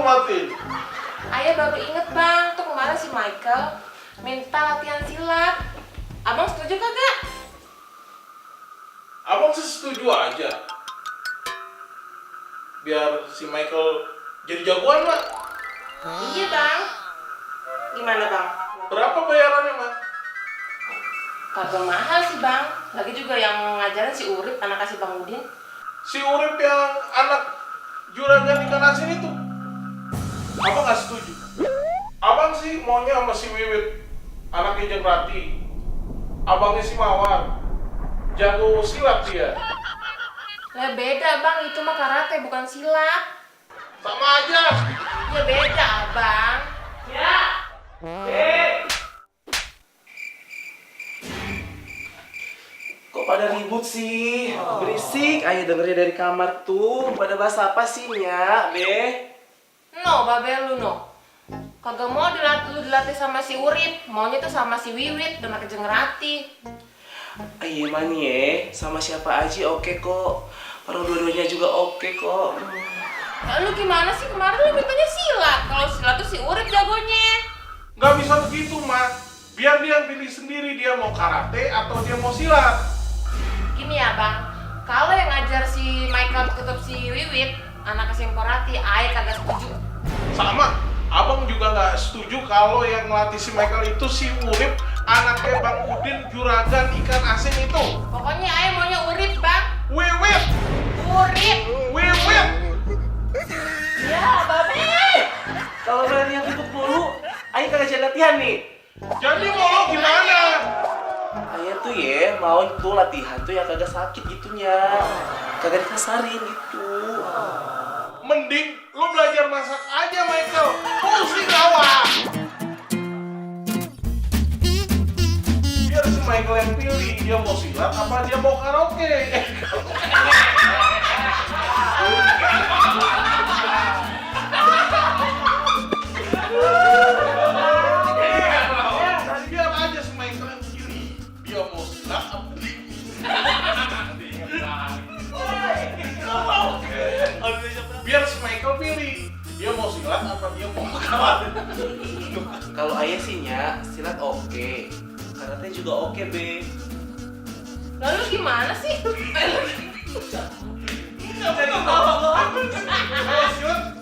Fatin? Ayah baru inget bang, tuh kemarin si Michael minta latihan silat. Abang setuju kagak? Abang sih setuju aja. Biar si Michael jadi jagoan, Mak. Iya bang. Gimana bang? Berapa bayarannya, Mak? Kagak mahal sih bang. Lagi juga yang ngajarin si Urip, anak kasih Bang Udin. Si Urip yang anak juragan ikan asin itu. Abang gak setuju. Abang sih maunya sama si Wiwit, anaknya Jeng Rati. Abangnya si Mawar, jago silat dia. Lah beda bang, itu mah karate bukan silat. Sama aja. Ya beda abang. Ya. Kok pada ribut sih? Berisik, ayo dengernya dari kamar tuh. Pada bahas apa sih, Nya, Be? No, babel lu no. Kagak mau dilatih sama si Urip, maunya tuh sama si Wiwit dan Jeng Rati. Ayo mani ya, sama siapa aja oke kok. Orang dua-duanya juga oke kok. Lu gimana sih kemarin lu mintanya silat? Kalau silat tuh si Urip jagonya. Gak bisa begitu, Mak. Biar dia pilih sendiri dia mau karate atau dia mau silat. Gini ya bang, kalau yang ngajar si Michael tutup si Wiwit, anak Rati, ayah kagak setuju. Sama, abang juga nggak setuju kalau yang ngelatih si Michael itu si Urip, anaknya Bang Udin, juragan ikan asin itu. Pokoknya ayah maunya Urip bang. Wiwit, Urip. Wiwit. Ya, Babe. Kalau berani yang ribut mulu, ayo kagak jadi latihan nih. Jadi mau lo gimana? Ayah tuh ya, mau itu latihan tuh yang kagak sakit gitunya. Kagak dikasarin gitu. Mending lo belajar masak aja, Michael. Pusing awak. Biar si Michael yang pilih dia mau silat apa dia mau karaoke. Biar aja si Michael yang pilih dia mau silat apa biar si Michael pilih dia mau silat apa dia mau karate. Kalau ayah sih Nya, silat oke. Karate juga oke, Be. Lalu gimana sih? Kalau silat